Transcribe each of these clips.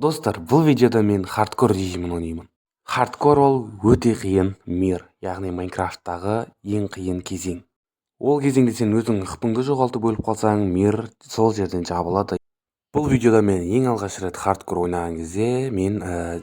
Достар, бұл видеода мен хардкор режимін ойнаймын. Хардкор ол өте қиын мир, яғни Майнкрафттағы ең қиын кезең. Ол кезеңде сен өзің хпыңды жоғалтып, өліп қалсаң, мир сол жерден жабылады. Бұл видеода мен ең алғаш рет хардкор ойнаған кезде мен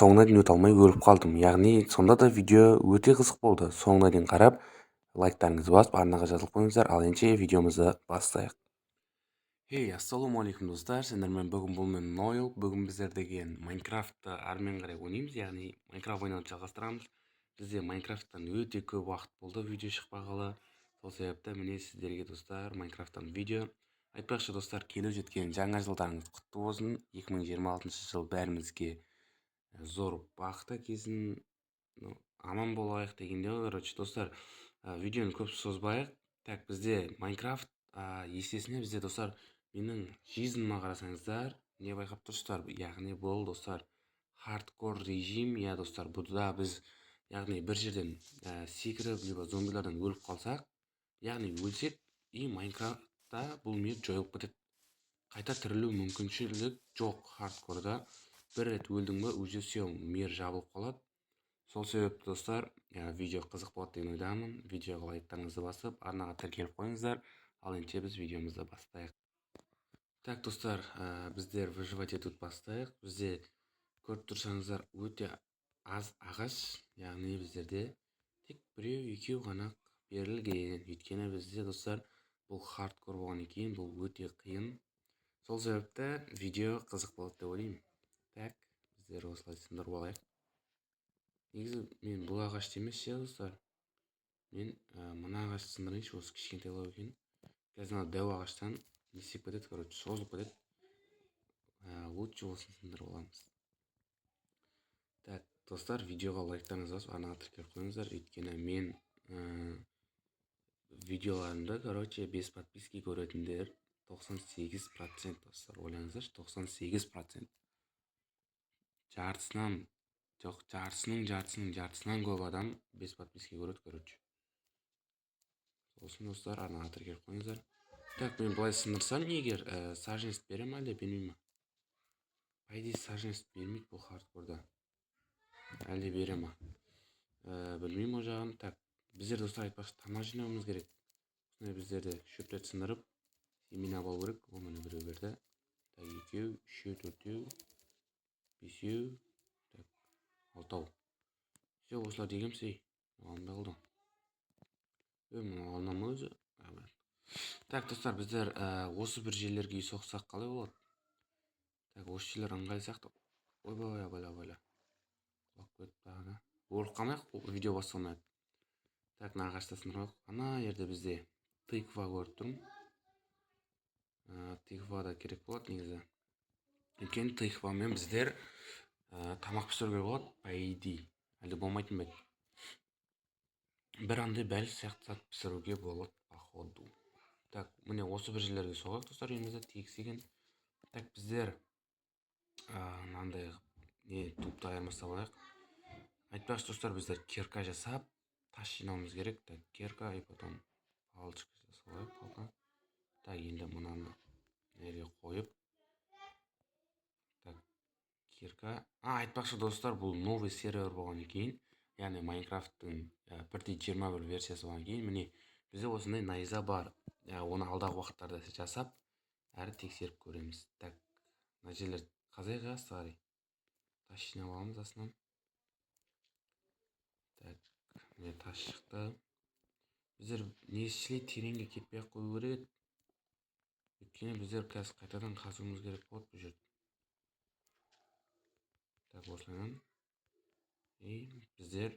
соңына дейін өте алмай өліп қалдым. Яғни сонда да видео өте қызық болды. Соңына дейін қарап, лайктарыңызды басып, арнаға жазылып қойыңыздар. Ал ендеше видеомызды бастайық. Хей, ассалаумағалейкум, достар! Сендермен бүгін бұл мен, Нойл. Бүгін біздер деген Майнкрафтты әрмен қарай ойнаймыз, яғни Майнкрафт ойнауды жалғастырамыз. Бізде Майнкрафттан өте көп уақыт болды видео шықпағалы. Сол себепті, міне, сіздерге, достар, Майнкрафттан видео. Айтпақшы, достар, келіп жеткен жаңа жылдарыңыз құтты болсын! 2026 жыл бәрімізге зор бақыт әкелсін, ну, аман болайық дегенде ғой. Короче, достар, видеоны көп созбайық. Так, бізде Майнкрафт, естественно, бізде, достар, менің жизнь іма қарасаңыздар, не байқап тұрсыздар? Яғни бұл, достар, хардкор режим. Иә, достар, бұда біз, яғни, бір жерден секіріп либо зомбилардан өліп қалсақ, яғни өлсек, и Майнкрафтта бұл мир жойылып кетеді, қайта тірілу мүмкіншілік жоқ. Хардкорда бір рет өлдің ба, уже все, мир жабылып қалады. Сол себепті, достар, видео қызық болады деген ойдамын. Видеоға лайктарыңызды басып, арнаға тіркеліп қойыңыздар. Ал ендеше біз видеомызды бастайық. Так, достар, біздер выживать етуді бастайық. Бізде, көріп тұрсаңыздар, өте аз ағаш, яғни біздерде тек біреу екеу ғана берілген, өйткені бізде, достар, бұл хардкор болғаннан кейін бұл өте қиын. Сол себепті видео қызық болады деп ойлаймын. Так, біздер осылай сындырып алайық. Негізі мен бұл ағашты емес ше, достар, мен мына ағашты сындырайыншы, осы кішкентайлау екен. Қазір мына дәу ағаштан не істеп кетеді, короче, созылып кетеді. Лучше осыны сындырып аламыз. Так, достар, видеоға лайктарыңызды басып, арнаға тіркеліп қойыңыздар, өйткені мен видеоларымды, короче, без подписки көретіндер 98%. Достар, ойлаңыздаршы, 98%, жартысынан, жоқ, жартысының жартысының жартысынан көп адам без подписки көреді, короче. Сол үшін, достар, арнаға тіркеліп қойыңыздар. Так, мен былай сындырсам егер, саженец бере ма, әлде бермей ма? По идее, саженец бермейді бұл хардкорда, әлде бере ма, білмеймін ол жағын. Так, біздер, достар, айтпақшы, тамақ жинауымыз керек. Осындай біздерде шөптерді сындырып, семена алу керек. О, міне, біреу берді. Так, екеу, үшеу, төртеу, бесеу, так, алтау. Все, осыларды егеміз. Ей, алынбай қалды. Ей, мынау алына ма өзі? Так, достар, біздер осы бір жерлерге үй соқсақ, қалай болады? Так, осы жерлер ыңғайлы сияқты. Ойбай, абайла, абайла, құлап кетті тағы да. Өліп қалмайық видео басталмай. Так, мына ағашты сындырып алайық. Ана жерде бізде тыква көріп тұрмын. Тыква да керек болады негізі, өйткені тыквамен біздер тамақ пісіруге болады, по идее. Әлде болмайтын ба еді? Бір андай бәліш сияқты зат пісіруге болады, походу. Так, міне, осы бір жерлерге соғайық, достар, үйімізді тегіс екен. Так, біздер мынандай не, дубты айырмастап алайық. Айтпақшы, достар, біздер кирка жасап, тас жинауымыз керек. Так, кирка и потом палочка жасап алайық, палка. Так, енді мынаны мына жерге қойып, так, кирка. А, айтпақшы, достар, бұл новый сервер болғаннан кейін, яғни Майнкрафттың 1.21 версиясы болғаннан кейін, міне, бізде осындай найза бар. Оны алдағы уақыттарда жасап, әрі тексеріп көреміз. Так, мына жерлерді қазайық, асты қарай тас жинап аламыз астынан. Так, міне, тас шықты. Біздер негізі тереңге кетпей ақ қою керек еді, өйткені біздер қазір қайтадан қазуымыз керек болады бұл жерді. Так, осылайынан и біздер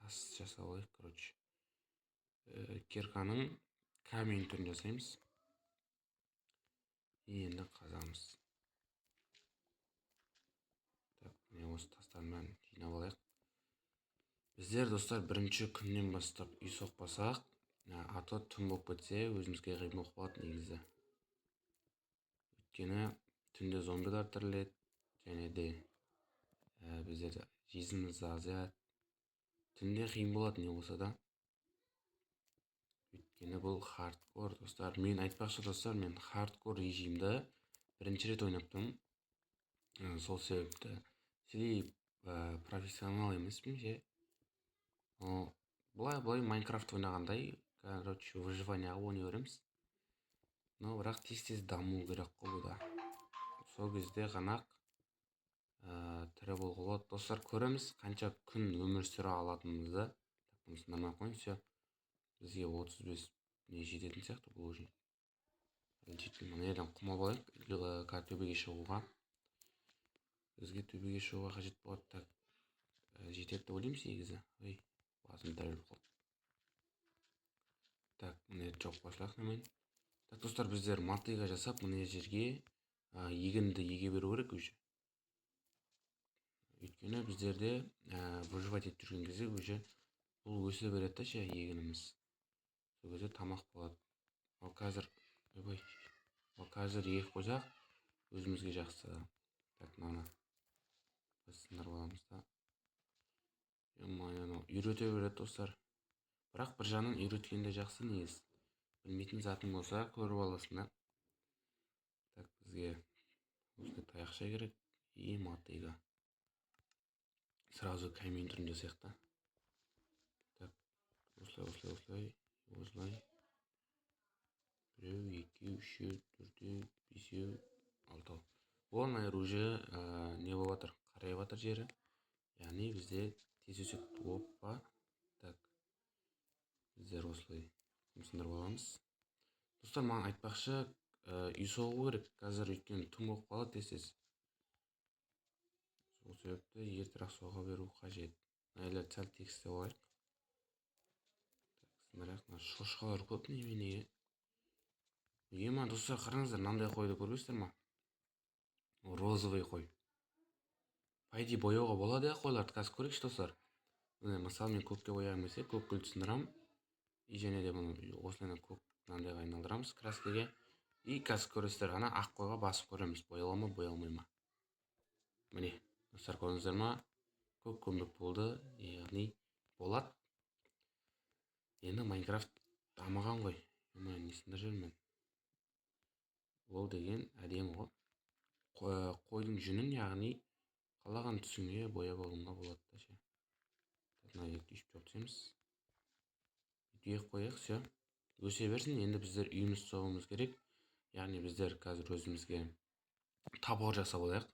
тас жасап алайық. Короче, кирканың камень түрін жасаймыз и енді қазамыз. Так, міне, осы тастардың бәрін жинап алайық. Біздер, достар, бірінші күннен бастап үй соқпасақ, а то түн болып кетсе, өзімізге қиын болып қалады негізі, өйткені түнде зомбилар тіріледі және де біздерде жизнь іміз азаяды. Түнде қиын болады не болса да, өйткені бұл хардкор, достар. Мен, айтпақшы, достар, мен хардкор режимді бірінші рет ойнап тұрмын. Сол себепті сіздей профессионал емеспін ше. Былай былай Майнкрафт ойнағандай, короче, выживание ға ойнай береміз. Но бірақ тез тез даму керек қой бұда. Сол кезде ғана тірі болуға болады. Достар, көреміз, қанша күн өмір сүре алатынымызды. Так, бұны сындырмай ақ қояйын, все. Бізге 35 не жететін сияқты бұл уже. Жетпей, мына жерден құм алып алайық төбеге шығуға. Бізге төбеге шығуға қажет болады. Так, жетеді деп ойлаймын сегізі. Ой, басым діріліп қалды. Так, мына жерді жауып қоя салайық немен. Так, достар, біздер мотыга жасап, мына жерге егінді еге беру керек уже. Өйткені біздерде выживать етіп жүрген кезде уже бұл өсе береді да ше егініміз. Сол кезде тамақ болады. Ал қазір, ойбай, ал қазір егіп қойсақ, өзімізге жақсы. Так, мынаны біз сындырып аламыз да. Ё-моё, анау үйрете береді, достар. Бірақ бір жағынан үйреткен де жақсы негізі. Білмейтін затың болса, көріп аласың да. Так, бізге осындай таяқша керек и мотыга. Сразу камень түрінде жасайық та. Так, осылай, осылай, осылай, осылай. Біреу, екеу, үшеу, төртеу, бесеу, алтау. Ол мына жер уже не болып жатыр, қарайып жатыр жері. Яғни бізде тез өседі. Опа. Так, біздер осылай сындырып аламыз. Достар, маған айтпақшы, үй соғу керек қазір, өйткені түн болып қалады тез тез. Сол себепті ертерек соға беру қажет. Мына жерлерді сәл тегістеп алайық. Так, сындырайық. Мына шошқалар көп неменеге? Ема, достар, қараңыздар, мынандай қойды көргенсіздер ма? Розовый қой. По идее, бояуға болады иә қойларды. Қазір көрейікші, достар. Міне, мысалы, мен көкке бояғым келсе, көк гүлді сындырамын и және де бұны осылайынан көк мынандайға айналдырамыз, краска ге. И қазір көресіздер, ана ақ қойға басып көреміз, бояла ма, боялмай ма. Міне, достар, көрдіңіздер ма, көк көмбек болды, яғни болады. Енді Майнкрафт дамыған ғой. Ё-моё, не сындырып жүрмін мен? Ол деген әдемі ғой. Қойдың жүнін, яғни, қалаған түсіңе бояп алуыңа болады да ше. Мына екі түйіп жауып тастаймыз, егіп қояйық. Все, өсе берсін. Енді біздер үйімізді соғуымыз керек, яғни біздер қазір өзімізге топор жасап алайық,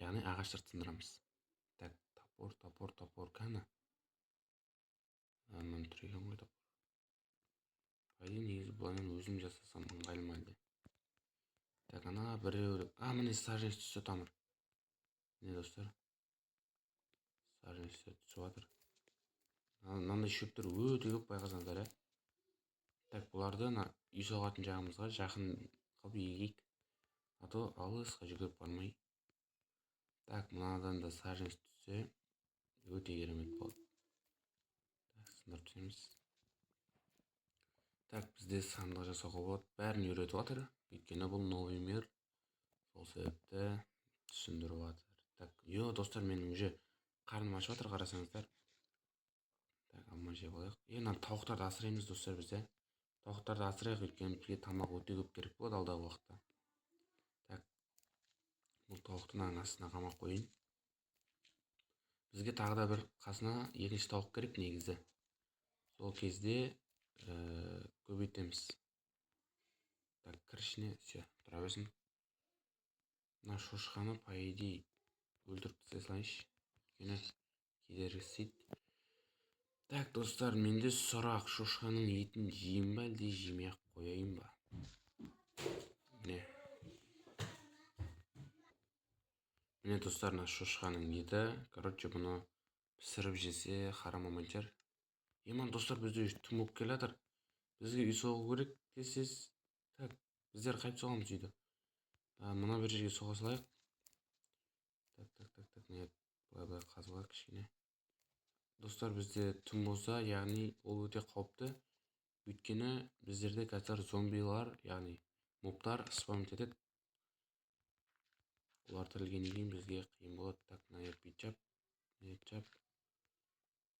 яғни ағаштарды сындырамыз. Так, топор, топор, топор кәні? Міне тұр екен ғой топор. По идее, негізі былайынан өзім жасасам ыңғайлы ма әлде? Так, ана біреу, а, міне, саженец түсті, тамыр. Міне, достар, саженец түсіп жатыр. Мынандай шөптер өте көп, байқасаңыздар, иә. Так, бұларды ана үй соғатын жағымызға жақын қылып егейік, а то алысқа жүгіріп бармай. Так, мынадан да саженец түссе, өте керемет болады. Так, сындырып тастаймыз. Так, бізде сандық жасауға болады. Бәрін үйретіп жатыр, өйткені бұл новый мир, сол себепті түсіндіріп жатыр. Так, йо, достар, менің уже қарным ашып жатыр, қарасаңыздар. Так, алма жеп алайық. Е, мына тауықтарды асыраймыз, достар, бізде тауықтарды асырайық, өйткені бізге тамақ өте көп керек болады алдағы уақытта. Так, бұл тауықты мынаның астына қамап қояйын. Бізге тағы да бір қасына екінші тауық керек негізі. Сол кезде көбейтеміз. Так, кір ішіне, все, тұра берсін. Мына шошқаны, по идее, өлтіріп тастай салайыншы, өйткені кедергі істейді. Так, достар, менде сұрақ: шошқаның етін жеймін ба, әлде жемей ақ қояйын ба? Міне, міне, достар, мына шошқаның еті. Короче, бұны пісіріп жесе, харам болмайтын шығар. Иман, достар, бізде түн болып келе жатыр, бізге үй соғу керек тез тез. Так, біздер қайтып соғамыз үйді? Мына бір жерге соға салайық. Так, так, так, так, міне, былай былай қазып алайық кішкене. Достар, бізде түн болса, яғни ол өте қауіпті, өйткені біздерде қазір зомбилар, яғни мобтар спавнить етеді. Олар тірілгеннен кейін бізге қиын болады. Так, мына жерді бүйтіп жап, мына жерді жап.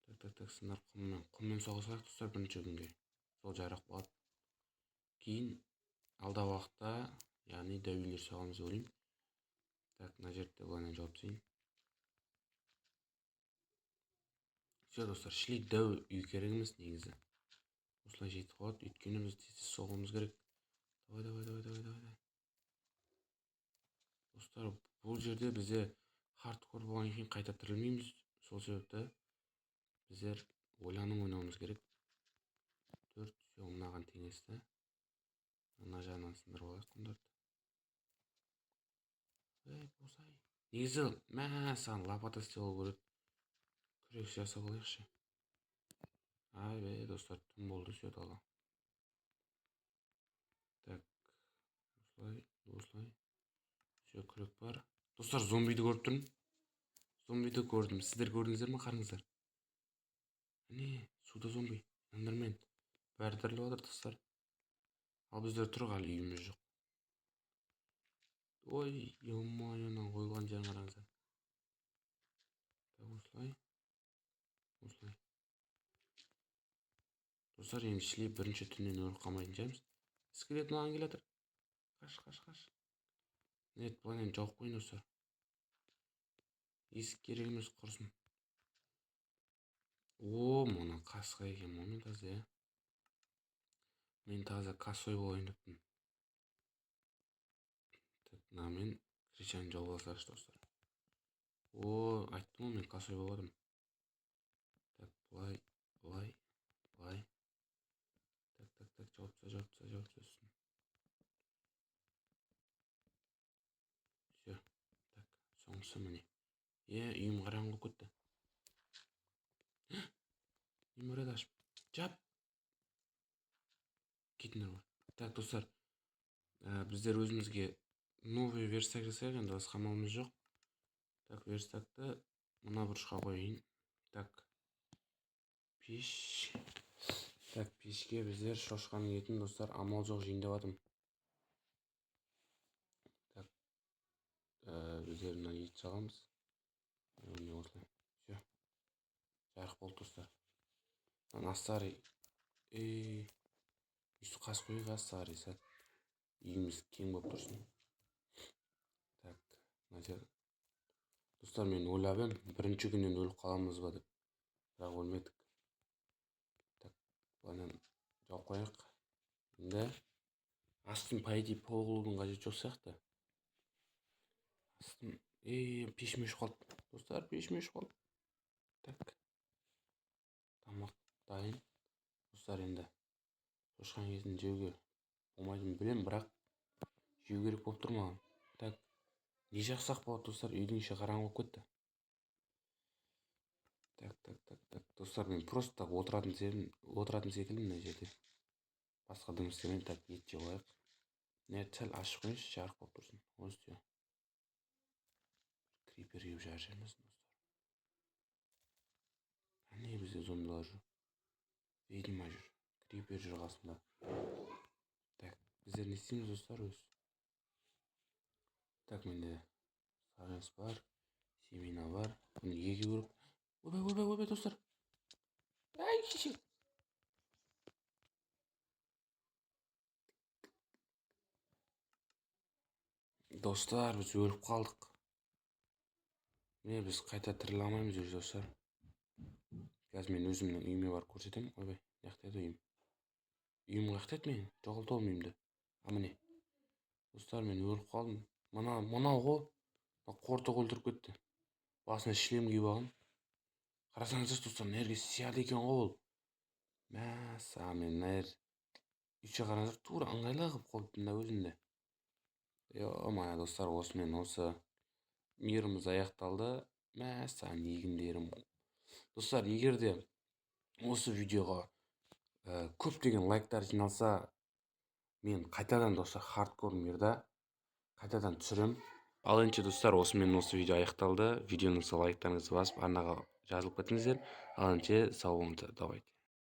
Так, так, так, сындар, құммен, құммен соға салайық, достар, бірінші күнге сол жарық болады. Кейін алдағы уақытта, яғни, дәу үйлер соғамыз деп ойлаймын. Так, мына жерді былайынан жауып тастайын. Все, достар, шли дәу үй керек емес негізі. Осылай жетіп қалады, өйткені біз тез-тез соғуымыз керек. Давай, давай, давай, давай, давай. Достар, бұл жерде бізде хардкор болғаннан кейін қайта тірілмейміз. Сол себепті біздер ойланып ойнауымыз керек. 4, все, мынаған теңесті. Мына жағынан сындырып алайық құмдарды. Ей, босай. Негізі, мә, саған лопата істеп алу керек. Күрек жасап алайықшы. Ай, бе, достар, түн болды, все, дала. Так, осылай, осылай. Все, күрек бар. Достар, зомбиді көріп тұрмын. Зомбиді көрдім. Сіздер көрдіңіздер ме, қараңыздар. Міне, суда зомби. Эндермен. Бәрі тіріліп жатыр, достар. Ал біздер тұр, әлі үйіміз жоқ. Ой, ё-моё, мына қойылған жерін қараңыздар. Так, осылай. Осылай. Достар, енді шли бірінші түннен өліп қалмайтын шығармыз. Скелет маған келе жатыр. Қаш, қаш, қаш. Нет, былайынан жауып қояйын, достар. Есік керек емес, құрсын. О, мына қасқа екен ғой, мен таза, иә. Мен таза косой болайын деппін. Так, мынамен крышаны жауып алсайшы, достар. О, айттым ғой, мен косой болып жатырмын. Так, былай, былай, былай. Так, так, так, жауып таста, жауып таста, жауып таста үстін. Все, так, соңғысы міне. Е, үйім қараңғы болып кетті. Нем бар еді ашып? Жап. Кетіңдер бар. Так, достар, біздер өзімізге новый верстак жасайық, енді басқа амалымыз жоқ. Так, верстакты мына бұрышқа қояйын. Так, пеш. Так, пешке біздер шошқаның етін, достар, амал жоқ жейін деп жатырмын. Так, біздер мына ет саламыз. Міне осылай. Все. Жарық болды, достар. Мына старый. Ей, өйстіп қасып қояйық, старый сәл. Үйіміз кең болып тұрсын. Так, мына жер. Достар, мен ойлап едім, бірінші күннен өліп қаламыз ба деп. Бірақ өлмедік. Так, былайынан жауып қояйық. Енді астын, по идее, пол қылудың қажеті жоқ сияқты. Астын, ей, пешім өшіп қалды. Достар, пешім өшіп қалды. Так. Тамақ дайын. Достар, енді шошқаның етін жеуге болмайтынын білемін, бірақ жеу керек болып тұр маған. Так, не жақсақ болады, достар? Үйдің іші қараңғы болып кетті. Так, так, так, так. Достар, мен просто так отыратын отыратын секілдімін мына жерде. Басқа дым істемеймін. Так, ет жеп алайық. Не, сәл ашып қояйыншы, жарық болып тұрсын. Осы все. Крипер келіп жарып жібермесін, достар. Әне, бізде зомбилар жүр. Ведьма жүр. Крипер жүр қасында. Так, біздер не істейміз, достар, өз? Так, менде саженец бар, семена бар. Бұны егу керек. Ойбай, ойбай, ойбай, достар. Ай, шеше. Достар, біз өліп қалдық. Міне, біз қайта тіріле алмаймыз уже, достар. Қазір мен өзімнің үйіме барып көрсетемін. Ойбай, мына жақта еді үйім. Үйім қаяқта еді менің? Жоғалтып алдым үйімді. А, міне. Достар, мен өліп қалдым. Мына, мынау ғой. Мына қортық өлтіріп кетті. Басына шлем киіп алған. Қарасаңыздаршы, достар, мына жерге сияды екен ғой ол. Мәссаған, мен мына жер еще қараңыздар, тура ыңғайлы қылып қойыппын да өзімді. Ё-моё, достар, осымен осы миріміз аяқталды. Мәссаған, егіндерім. Достар, егер де осы видеоға көптеген лайктар жиналса, мен қайтадан, достар, хардкор мирда қайтадан түсірем. Ал ендеше, достар, осымен осы видео аяқталды. Видеоны лайктарыңызды басып, арнаға жазылып кетіңіздер. Ал ендеше, сау болыңыздар, давайте.